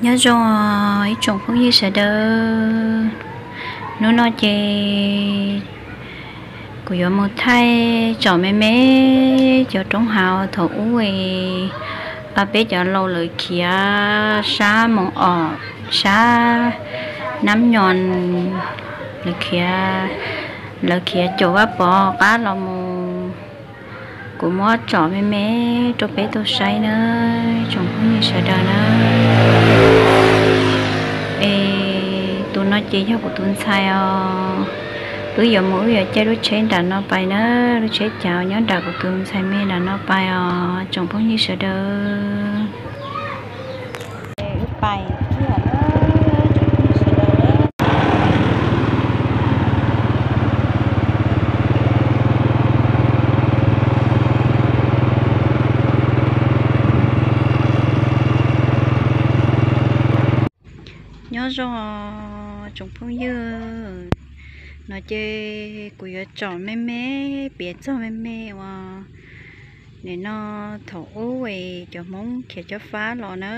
Nyob zoo ib tsoom phooj ywg sawv daws, hnub no ces kuv yuav mus thaij tsom me me cov roob hav thaum ub es peb cov laus lawv khiav sab Moos Os, sab Nab Nyoos, lawv khiav, lawv khiav caum Vaj Pov qab los mus. Kuv muab tsom me me rau peb tau saib nawb tsoom phooj ywg sawv daws nawb. Es tus no ces yog kuv tus ntxhais os. Wb yuav mus wb yuav caij lub tsheb nram no pais nawb, lub tsheb cav nyob nram kuv tus ntxhais me nram no pais os tsoom phooj ywg sawv daws. Nyob zoo tsoom phooj ywg, no ces kuv yuav tsom me me, piav txog me me uas nim no thaum ub es cov Hmoob khiav cob fab los na,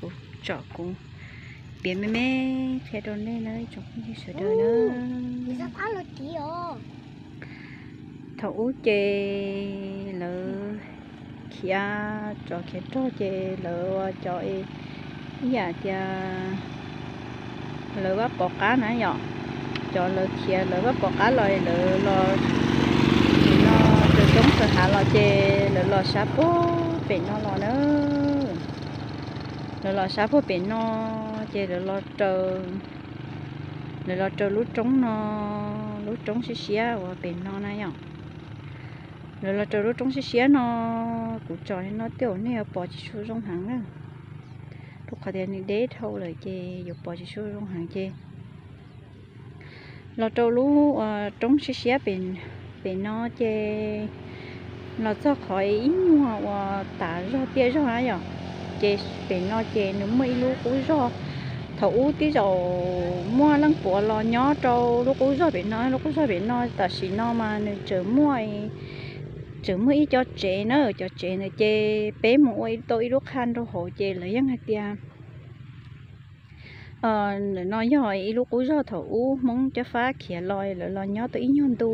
kuv tsom kuv piav me me qhia rau nej na tsoom phooj ywg sawv daws na. Thaum ub ces lawv khiav tsov khiav rog ces lawv ua cov ib yam tias lawv Vaj Pov qab na yom, cov lawv khiav lawv Vaj Pov qab los lawv los no raws roob raws hav los ces lawv los sab puag pem no los na. Lawv los sab puag pem no ces lawv los raws, lawv los raws lub roob no, lub roob siab siab uas pem no na yom. Lawv los raws lub roob siab siab no, kuv tsom li no tej zaum nej yuav pom tsis tshua zoo heev na, rau qhov tias nws deb dhau lawm ces yuav pom tsis tshua zoo heev ces los rau lub roob siab siab pem no ces los txog qhov ib nyuag uas tav zog tiaj zog na yom, ces pem no ces nws muaj ib lub qub zog. Thaum ub tib zaum muaj leej puav los nyob rau lub qub zog pem no, lub qub zog pem no tam sim no mas nws tseem muaj, tseem muaj ib co tsev na, cov tsev ntawd ces peb mus ua tau ib lub qha rau hauv ces lawv yeej hais tias ntawm no yog ib lub qub zog thaum ub Hmoob cob fab khiav los lawv los nyob tau ib nyuag ntu.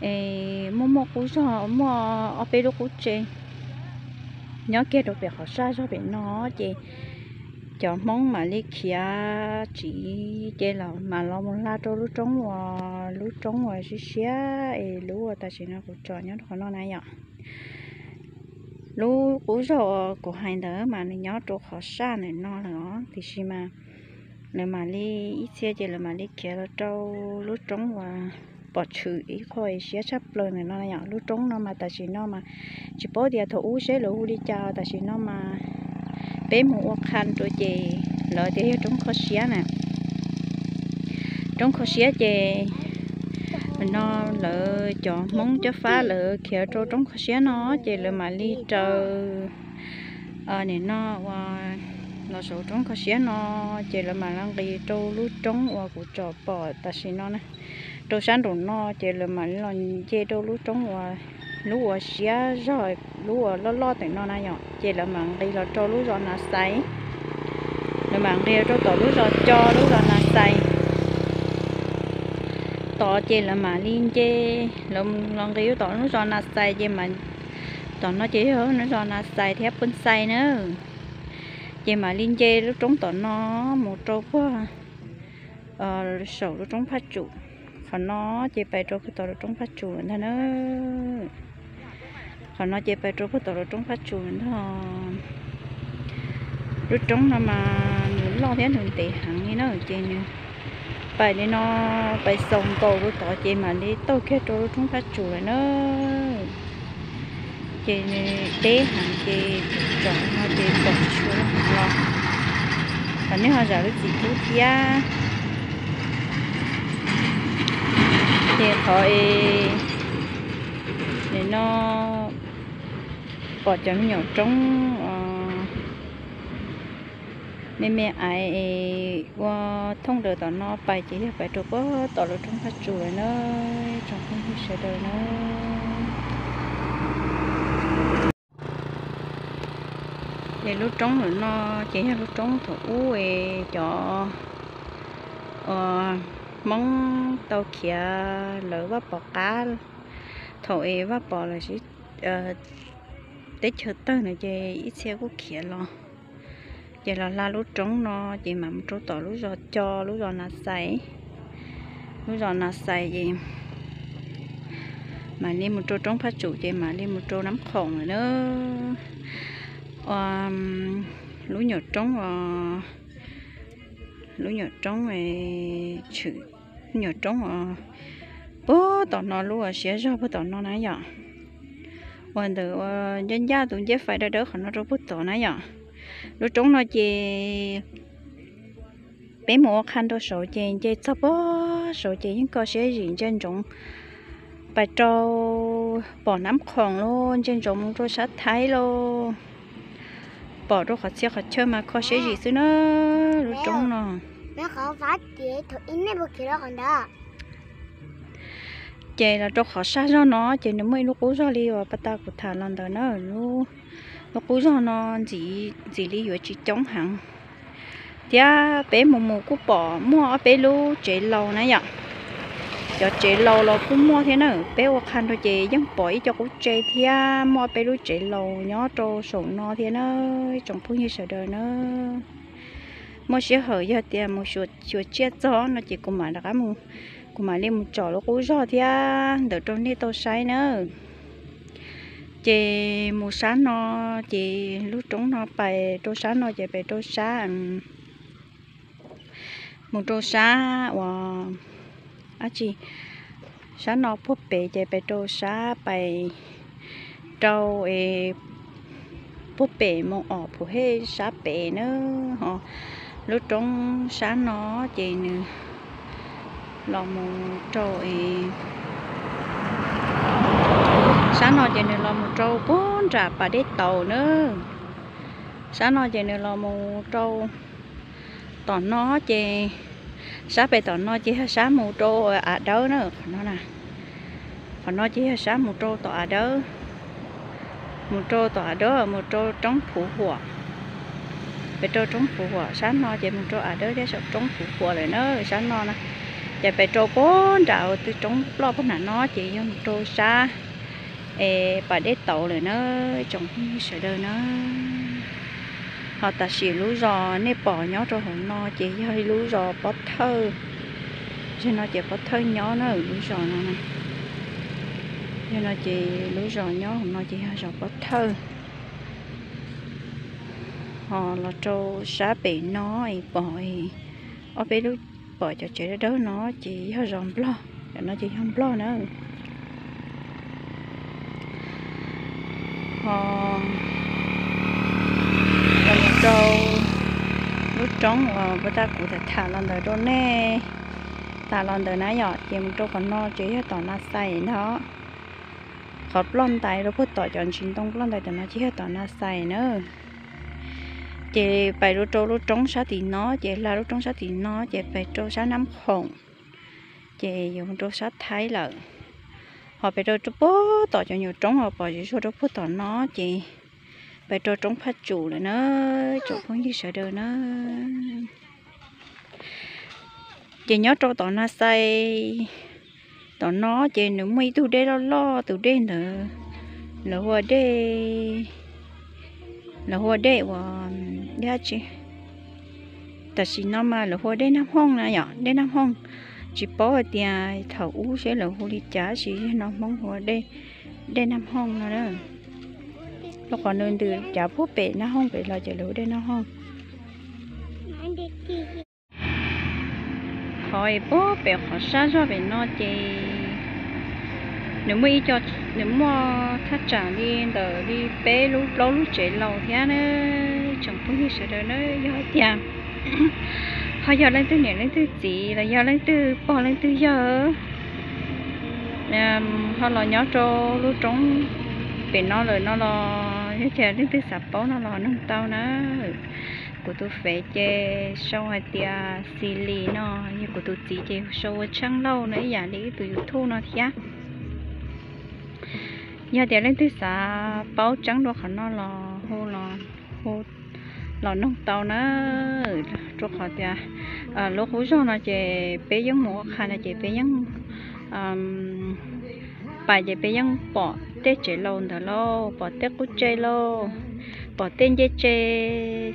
Es muaj muaj qub zog, muaj ob peb lub qub tsev nyob kiag rau pem qhov saj zog pem no ces cov Hmoob mam li khiav tsiv ces los mam los mus hla rau lub roob uas, lub roob uas siab siab es lub uas tam sim no kuv tsom nyob rau qhov no na yom. Lub qub zog uas kuv hais ntawd mas nws nyob rau qhov saj ntawm no lawm os, tiam sis mas lawv mam li ib txhia ces lawv mam li khiav los rau lub roob uas pom tshwm ib qho siab tshaj plaws ntawm no yom. Lub roob no mas tam sim no mas tsis paub tias thaum ub seb lawv hu li cas, tam sim no mas peb mus ua qha rau ces lawv tias yog roob kho siab na. Roob kho siab ces no lawv cov Hmoob cob fab lawv khiav rau roob kho siab no ces lawv mam li raws, nim no uas los saum roob kho siab no ces lawv mam li nqis rau lub roob uas kuv tsom pom tam sim no na, rau sab nraum no ces lawv mam li los nce rau lub roob uas, lub uas siab zog, lub uas loj loj ntawm no na yom, ces lawv mam nqis los rau lub zos Nas Xais. Lawv mam nqis rau tom lub zos Co, lub zos Nas Xais tod ces lawv mam li nce, lawv los nqis rau tom lub zos Nas Xais ces tom no ces yog lub zos Nas Xais thiab Phoos Xais na. Ces mam li nce lub roob tom no mus rau puag saum lub roob Phaj Tsum. Qhov no ces pais rau puag tom lub roob Phaj Tsum lawm ntag na. Qhov no ces pais rau puag tom lub roob Phaj Tsum lawm ntag. Lub roob no mas nws loj thiab nws ntev heev li na, ces nws pais li no, pais xaus nkaus rau tod ces mam li taug kiag rau lub roob Phaj Tsum lawm na. Ces nws deb heev ces tus tsom no ces pom tshua los. Qhov nej ho zam lub txim pub thiab. Ces qhov es nim no pom cov me nyuam roob me me aiv es ua thooj ntawm tom no pais ces yog pais rau puag tom lub roob Phaj Tsum lawm na, tsoom phooj ywg sawv daws na. Ces lub roob lawm no ces yog lub roob thaum ub es cov Hmoob tau khiav lawv Vaj Pov qab, thaum es Vaj Pov lawv sib teb chaws tawg na ces ib txhia kuj khiav los, ces los hla lub roob no ces mam mus rau tom lub zos Co, lub zos Na Xais, lub zos Na Xais ces mam li mus rau roob Phaj Tsum ces mam li mus rau Nab Khoom lawm na. Lub nyuam roob os, lub nyuam roob, tshwm nyuam roob os, puag tom no lub uas siab zog puag tom no na yom. Uas ntawm ua ncaj ncaj tus ncej fais dawb dawb qhov no rau puag tom na yom. Lub roob no ces peb mus ua qha rau saud ces nce txog puag saud ces yeej kho siab zim ntsia ntsoov pais rau pom Nab Khoom lauj, ntsia ntsoov mus rau sab Thaib lauj. Pom rau qhov txhia qhov chaw mas kho siab zim xwb na. Lub roob no ces los rau qhov sab zog no ces nws muaj ib lub qub zog li uas pas tas kuv tham los ntawd na. Lub qub zog no ntxim li yuav tsis coob heev, thiab peb mus mus kuj pom muaj ob peb lub tsev laus na yom. Cov tsev laus los kuj muaj thiab na, peb ua qha rau ces yeej pom ib co qub tsev thiab muaj ob peb lub tsev laus nyob rau saum no thiab na. Tsoom phooj ywg sawv daws na, muaj sij hawm yog tias mus xyuas tsiaj txog no ces kuv mam rov qab mus, kuv mam li mus tsom lub qub zog thiab ntawm rau nej tau saib na. Ces mus sab no, ces lub roob no pais rau sab no ces pais rau sab, mus rau sab uas, ab tsi, sab no puag pem ces pais rau sab, pais rau puag pem mus om Phuv Hej sab pem na. Ho lub roob sab no ces nws los mus rau, sab no ces nws los mus rau puag nram pas dej tauv na. Sab no ces nws los mus rau tom no ces, sab pem tom no ces yog sab mus rau Av Dawb na, qhov no na. Qhov no ces yog sab mus rau tom Av Dawb, mus rau tom Av Dawb mus rau roob Phuv Huam. Pem rau roob Phuv Huam sab no ces mus rau Av Dawb thiab saum roob Phuv Huam lawm na. Sab no na ces pem rau puag nram uas tw roob ploj puag nram no ces yog mus rau sab es pas dej tauv lawm na, tsoom phooj ywg sawv daws na. Ho tam sim lub zos nej pom nyob rau hauv no ces yog ib lub zos pob thawj. Yog no ces pob thawj nyob na, lub zos no, yog no ces lub zos nyob hauv no ces yog zos pob thawj. Ho los rau sab pem no es pom ob peb lub, pom cov tsev dawb dawb no ces yog zos Nplog, cov no ces yog Nplog na. Ho los mus rau lub roob uas puag ta kuv tham tham los ntawd rau nej tas los ntawd na yom, ces mus rau qhov no ces yog tom Na Xais no. Qhov ploj ntais rau puag tom cov ntsis ntoo ploj ntais tom no ces yog tom Na Xais na. Ces pais rau lub roob sab tim no ces hla lub roob sab tim no ces pais rau sab Nab Khoom, ces yuav mus rau sab Thaib lawm. Ho pais rau puag tom cov nyuam roob uas pom zuj zus rau puag tom no ces pais rau roob Phaj Tsum lawm na, tsoom phooj ywg sawv daws na. Ces nyob rau tom Na Xais tom no ces nws muaj ib tug dej loj loj, tus dej ntawd lawv hu ua dej, lawv hu ua dej uas, dej dab tsi, tam sim no mas lawv hu ua dej Nab Hooj na yom, dej Nab Hooj. Tsis paub hais tias thaum ub seb lawv hu li cas, tab sis yog no Hmoob hu ua dej, dej Nab Hooj no. Rau qhov nws ntws cav puag pem Nab Hooj pem los ces lawv hu dej Nab Hooj. Qhov es puag pem qhov sab zog pem no ces nws muaj ib co, nws muaj thaj tsam li ntawm li peb lub plaub lub tsev laus thiab na, tsoom phooj ywg sawv daws na. Yog hais tias ho yog leej twg niam leej twg txiv los yog leej twg pog leej twg yawg ho los nyob rau lub roob pem no lawm no los yog tias leej twg xav paub no los nug tau na. Kuv tus fev ces sau hais tias Xis Lis no, yog kuv tus txiv ces sau ua Tsheej Lauj no ib yam li wb tus YouTube no thiab. Yog tias leej twg xav paub tseeb dua qhov no los hu los hu los noog tau na, rau qhov tias lub qub zog no ces peb yeej mus ua qha no ces peb yeej pais ces peb yeej pom tej tsev laus ntawd lauj, pom tej qub tsev lauj, pom tej ncej tsev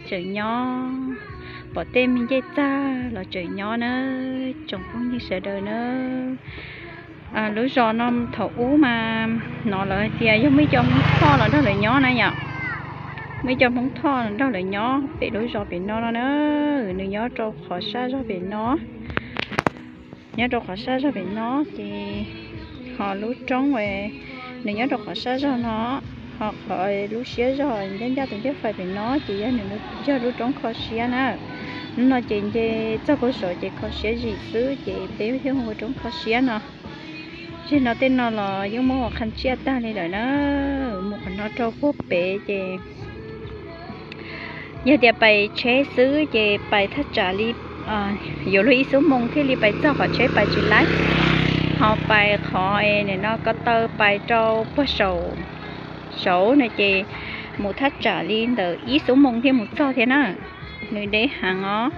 tseem nyob, pom tej me ncej txag los tseem nyob na, tsoom phooj ywg sawv daws na. Lub zos no thaum ub mas hnov lawv hais tias yog muaj ib co Hmoob Thoj los nrog lawv nyob na yom. Muaj ib co Hmoob Thoj los nrog lawv nyob pem lub zos pem no no na. Nws nyob rau qhov sab zog pem no, nyob rau qhov sab zog pem no ces ho lub roob nws nyob rau qhov sab zog no, ho qhov lub siab zog ncaj ncaj tus ncej fais pem no ces yog nws yog lub roob kho siab na. Hnub no ces nce txog puag saud ces kho siab zim xwb ces peb thiaj hu ua roob kho siab no. Zeg no tej no los yeej muab ua qhov tsiaj tag li lawm na. Mus qhov no rau puag pem ces yog tias pais tsheb xwb ces pais thaj tsam li yuav luag ib xuab moos thiaj li pais txog qhov tsheb pais tsis laib. Ho pais qhov nim no ko taw pais rau puag saum, saud no ces mus thaj tsam li ntawm ib xuab moos thiaj mus txog thiab na. Nws deb heev os,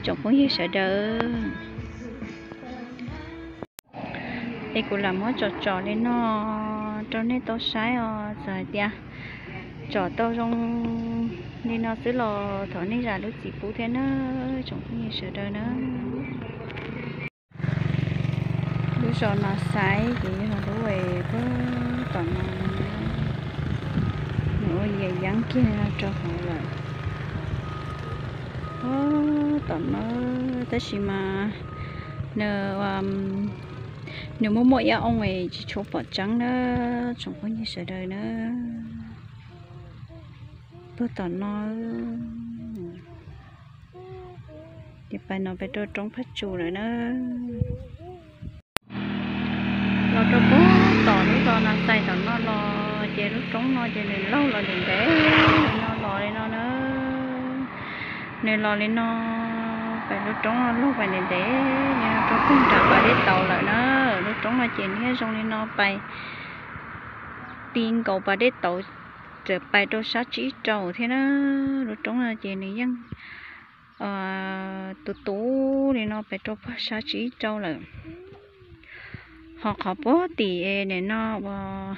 tsoom phooj ywg sawv daws. Es kuv lam muab tsom tsom li no rau nej tau saib os, txawm hais tias tsom tau zoo li no xwb los thov nej zam lub txim pub thiab na, tsoom phooj ywg sawv daws na. Lub zos no xaiv ces yog lub puag tom no, nws ua yias yeeb kiag rau hauv lawm. Tom no tab sis mas nws, nws muaj muaj ib oo es tsis tshua pom tseeb na, tsoom phooj ywg sawv daws na. Puag tom no ces pais no pais rau roob Phaj Tsum lawm na. Los rau puag tom lub zos Nas Xais tom no los ces lub roob no ces nws laug los ntev ntev li no los li no na. Nws los li no, pais lub roob no laug pais ntev ntev li no rau puag nram pas dej tauv lawm na. Lub roob no ces nws yeej zoo li no pais ti nkaus pas dej tauv, txawm pais rau sab tsib rau thiab na. Lub roob no ces nws yeej tu tu li no pais rau puag sab tsib rau lawm. Ho qhov puag tim nim no uas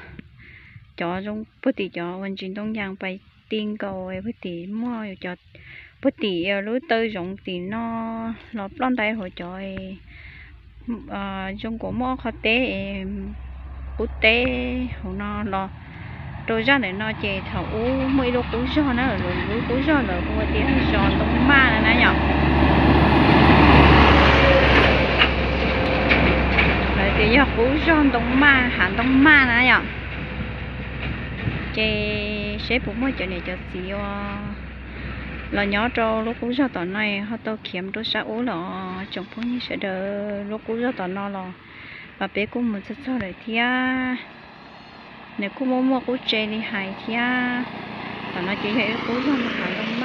cov zoo puag tim cov uas ntsis ntoo yas pais ti nkaus puag tim muaj cov puag tim lub taw zoov tim no los ploj ntais hauv cov zoo nkaus muaj ob qhov teb, qub teb hauv no los rau zaj ntawm no ces thaum ub muaj ib lub qub zog na, lub qub zog lawv hu ua tias zos Ntoo Maj no na yom. Lawv tias yog qub zog Ntoo Maj, hav Ntoo Maj na yom. Ces seb puas muaj cov niam cov txiv uas los nyob rau lub qub zog tom no ho tau khiav mus rau sab ub lawm os tsoom phooj ywg sawv daws. Lub qub zog tom no los peb kuj mus txog txog lawm thiab. Nws kuj muaj muaj qub tse li hais thiab. Tom no ces yog ib qub zog ntoo